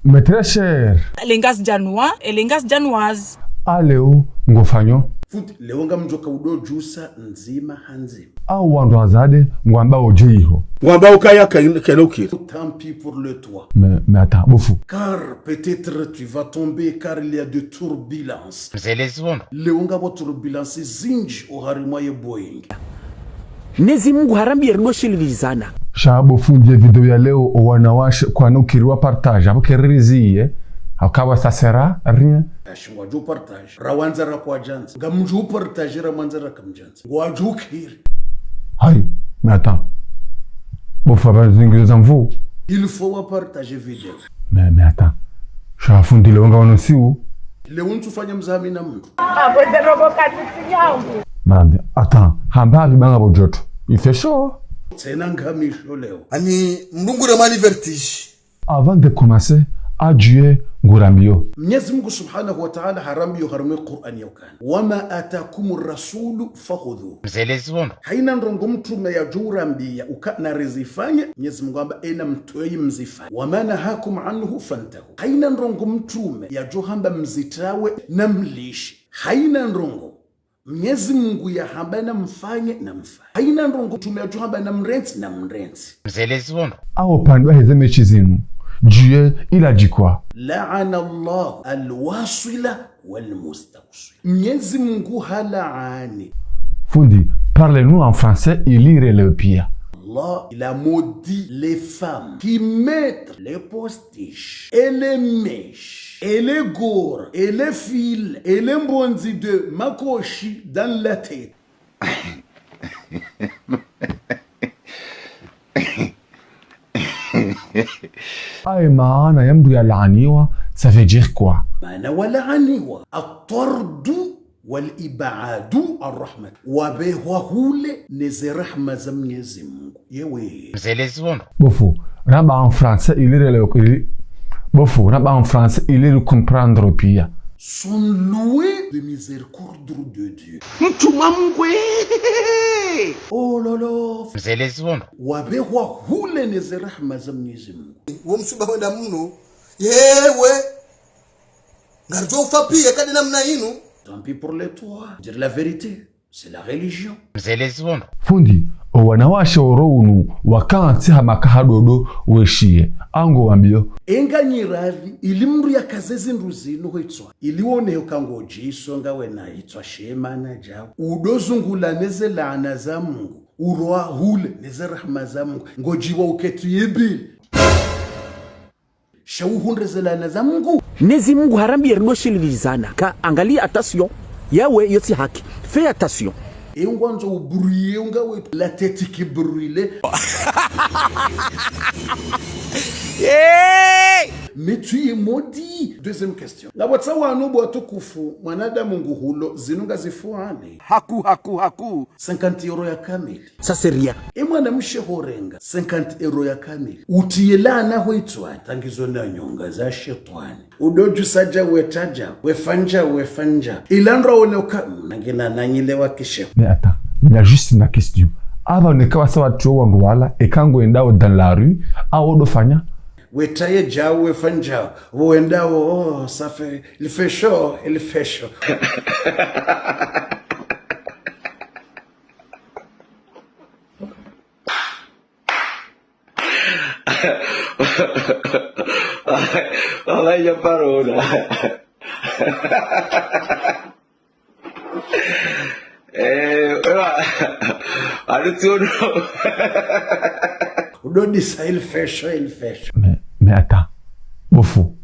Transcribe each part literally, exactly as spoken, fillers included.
Mes très chers. Les Ngazidjanois et les Ngazidjanoises. A leo ngofanyo. Fundi, leo ngamdjoka udodjusa ndzima ha ndzima. Au wandru wazade ngwamba odje iho. Ngwamba ukaya ka-, kelo kiri. Tant pis pour le toi. Mais, mais attends, bo fundi. Car peut-être tu vas tomber, car il y a de turbulences. Mze Lezi Wondo. Leo ngapvo turbulences zindji oharimwa ye Boeing. Mnyezi Mungu harambiya ridjo shililizana. Sha bo fundi, ye video ya leo, owanawashe kwana ukiri wa partage, apvo keri riziye, haka ça sert à rien. Ashi ngwadjo partage, rawandza rakwadjandza. Ngamdjo partage, ramwandza rakamdjandza. Ngwadjo ukiri. Hayi, mais attends. Bo fundi, apva zingizo za mvu. Il faut wa partage video. Mais, mais attends. Sha fundi, leo ngawano siu. Leo ntsufanya mzami na mndru. Apvo ze robo kati sinyangu. Mande, attends, hamba apvi banga bo joto. Il fait chaud. Tsena ngami sho leo. Ani mlungu re mani vertige. Avant de commencer, adjuwe ngurambiyo. Mnyezi Mungu Subhanahu wa Ta'ala harambiyo harimwa ye Qur'an ya ukana: وما آتاكم الرسول فخذوه. Mze Lezi Wondo. Hayina ndrongo mtrume yadjo urambiya uka narizifanye, Mnyezi Mungu hamba ena mtweyi mzifanye. وما نهاكم عنه فانتهوا. Hayina ndrongo mtrume yadjo hamba mzitrawe namlishe. Hayina ndrongo Mnyezi Mungu yahamba namfanye, namfanye. Hayina ndrongo mtrume yadjo hamba namrentsi, namrentsi. Mze Lezi Wondo. Awo pvandru waheze mechi zinu, djuwe ila djikwa. لعن الله الواصل والمستوصل. Mnyezi Mungu halaani. Fundi, parlez-nous en français, ili rielewe piya. Allah, il a maudit les femmes qui mettent les postiches et les mèches et les gores et les fils et les mbondzi de makoshi dans la tête. Aye maana ya mndru yalaaniwa, ça veut dire quoi? Maana walaaniwa, الطرد والإبعاد عن رحمة. Wabehwa hule neze rahma za Mnyezi Mungu. Yewe. Mze Lezi Wondo. Bo fundi, ramba en français, ili rielewe, ili, bo fundi, ramba en français, ili ricomprendre piya. Sont loin de miséricorde de Dieu. Mtrumwa Mungu. Oh là là. Mze Lezi Wondo. Wabehwa hule neze rahma za Mnyezi Mungu. Wo msiba wenda mno. Yewe. Ngaridjo ufa piya kadi namna inu. Tant pis pour le toi. Dire la vérité, c'est la religion. Mze Lezi Wondo. Fundi, owanawashe oro unu wakantsi hama kahadodo weshiye. Ango wambiyo. Enga nyiradhi, ili mndru yakaze zindru zinu ho itswa. Ili wone uka ngodjiso ngawe na itswa shema na djabu. Udo zungula neze laana za Mungu. Uroha hule neze rahma za Mungu. Ngodjiwa uketsi yebili. Sha uhundre ze laana za Mungu. Mnyezi Mungu harambiya ridjo shililizana. Ka angalia, attention. Yawe yo tsi haki. Fais attention. Engwandzo ubrûlé, ngawe la tête qui brûle. Hey! Mais tu es maudit. Deuxième question. Ngapvo tsa wanu bo watukufu, mwanadamu nguhulo, zinu ngazifuani. Haku, haku, haku. Cinquante euros ya kamili. Ça, c'est rien. E mwanamshe horenga cinquante euros ya kamili. Utriye laana ho itswani. Tangizo na nyonga za shetwani. Udo djusa dja wetsa dja, wefa ndja, wefa ndja. Ila ndro one uka, mm, nangina nanyile wa kishe. Mais attends, il y a juste une question. Apva neka wasa watso wandru wala, eka ngwendao dans la rue, awo do fanya? Wetsa ye djau, wefa ndjau, wendao, oh, ça fait, il fait chaud, il fait chaud. Wallahi, ya parona. Eh, ewa. Alutsono. Udo disa, il fait chaud, il fait chaud. Mais, mais attends. Bo fundi.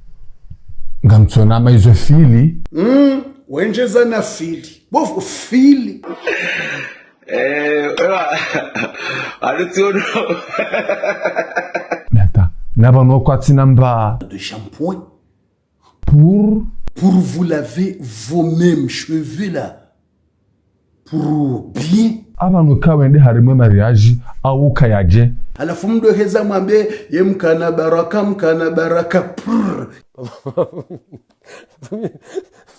Ngamtsona ma izo fili. Mm, wendjeza na fili. Bo fundi, fili. Eh, ewa. Alutsono. Mais attends. Naba no kwatsi namba. De shampoing. Pour? Pour vous laver vos mêmes cheveux là. Pour bien. Apvanu ka wende harimwa ye mariage, au kayadje. Halafu mdo heza mwambe, ye mkana baraka, mkana baraka, prrr.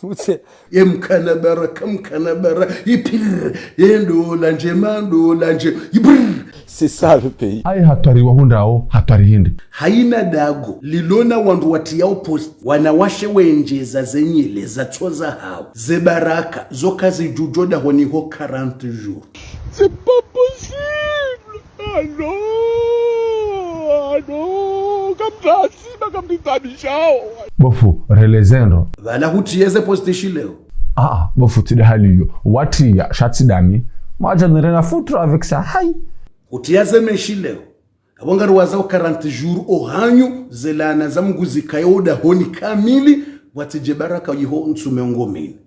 Mutse. Ye mkana baraka, mkana baraka, ipirr. Ye ndola ndje, ma ndola ndje, ibrrr. C'est ça le pays. Ayi hatwari wahundrao, hatwari hindri. Hayina dago lilo na wandru watriyao posti, wanawashe wendjeza ze nyele zatsoza hawo, ze baraka, zo kazidjudjo dahoni ho quarante jours. C'est pas possible. Ah non, ah non, kamtasiba, kamtitaabishao. Bo fundi, relezendro. Pvala hutriya ze posti shileo. Ah, ah, bo fundi, tsi nde hali iyo. Watriya, sha tsi ndami. Moi, je n'ai rien à foutre avec ça. Hayi. Hutriya ze message leo. Apvo ngariwazao quarante jours ohanyu, ze laana za Mngu zikaye odahoni kamili, watsidje baraka yiho ntsume ngomeni.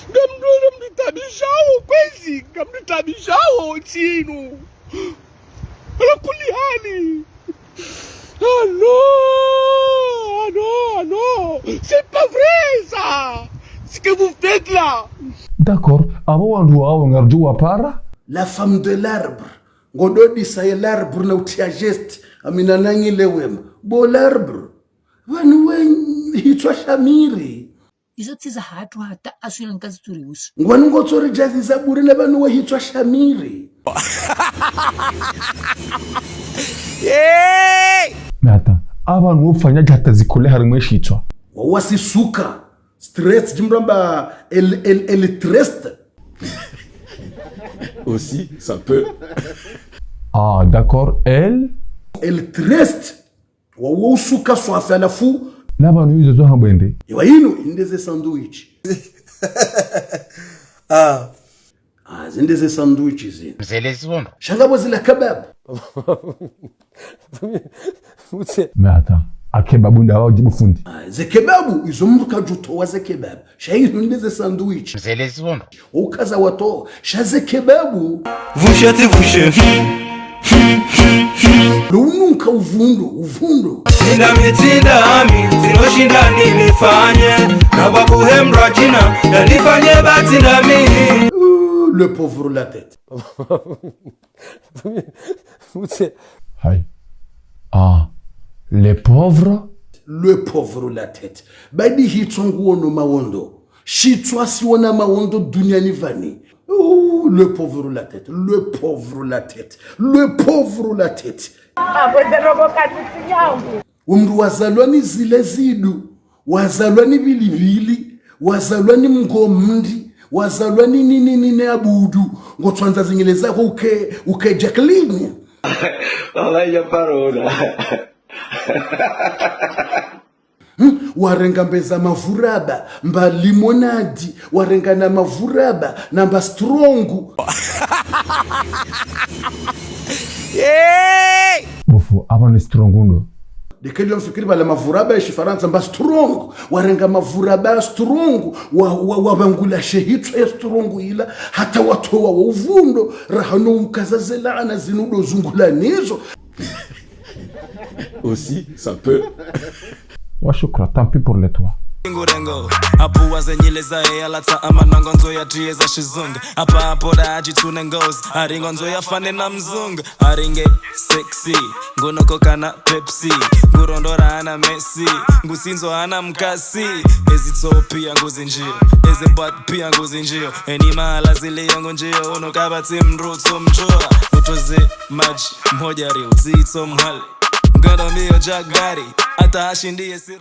Ngamdwele mnitabishao kwezi, ngamnitabishao tsinu. Ala kulli hali. Ah non, ah non, ah non. C'est pas vrai ça. Ce que vous faites là. D'accord, apvo wandru wawo ngardjo wapara? La femme de l'arbre. Ngododisa ye l'arbre na utriya geste, amina nanyi lewema. Bo l'arbre. Pvanu we hitswa sha miri. Izo tsi zahatru hata aswila nkazitsuri usu. Ngwanu ngotsoridjazi za bure na pvanu we hitswa sha miri. Hey! Mais attends, apvanu wofanya djata zikole harimwa eshitswa. Wawasisuka. Stress, djimramba el, el, el triste. Aussi, ça peut. Ah, d'accord. Elle? El triste. Wawo usuka swafi halafu. Na pvanu izo zo hambwende. Ewa inu, inde ze sandwich. Ah. Ah, zinde ze sandwich zinu. Mze lezi wondro. Sha ngapvo zila kebabu. Mutse. Mais attends, a kebabu nda wa djibu fundi. Ah, ze kebabu, izo mndru kadjutowa ze kebabu. Sha izo nde ze sandwich. Mze lezi wondro. Ukaza watowa, sha ze kebabu. Vusheti vushe. Lo ununka uvundo, uvundo. Tsinda mi, tsinda mi, tsinoshinda nilifanye. Kabwa kuhemrwa djina, nalifanye ba tsinda mi. Euh, le pauvre la tête. Mutse. Hayi. Ah, le pauvre. Le pauvre la tête. Badi hitswa nguono mawondo. Shitswa siona mawondo duniani pvani. Oh, le pauvre la tête. Le pauvre la tête. Le pauvre la tête. Ah, kweze robo katitsi nyangu. Umndru wazalwa ni zile zidu, wazalwa ni pilipili, wazalwa ni mgomndi, wazalwa ni, ni, ni, ni, ni abudu. Ngotswandza ze nyele zako uke, uke Jacqueline. Wallahi, ya parona. Hmm? Warenga mbeza mavuraba, mba limonadi, warenga na mavuraba, na mba strong. Hey! Bo fundi, apvo ni strong ndo. Ndekeli yo mfikiri pvala mavuraba ya shifarantsa mba strong. Warenga mavuraba strong. Wa, wa, wabangula she hitswa ya strong ila. Hata watowa wa uvundo. Raha no ukaza ze laana zinu ndo zungula nizo. Aussi, ça peut. Wa shukra, tant pis pour le toi. Ngurengo, apuwa ze nyele zahe yalatsa amanongo ndzo yatriye za shizungu. Apa apo da adjitsune ngozi, aringo ndzo yafane na mzungu. Aringe sexy, ngunokoka na Pepsi, ngurondora ana Messi, ngusinzo ana mkasi. Ezi tso piya nguzindjiyo, eze bad piya nguzindjiyo. Eni mahala ziliyo ngundjiyo, uno kapvatsi mndru tso mdjuwa. Utoze madji, mhodjari, utsitso mhali. Ngando miyo djagari, hata hashindi yesi.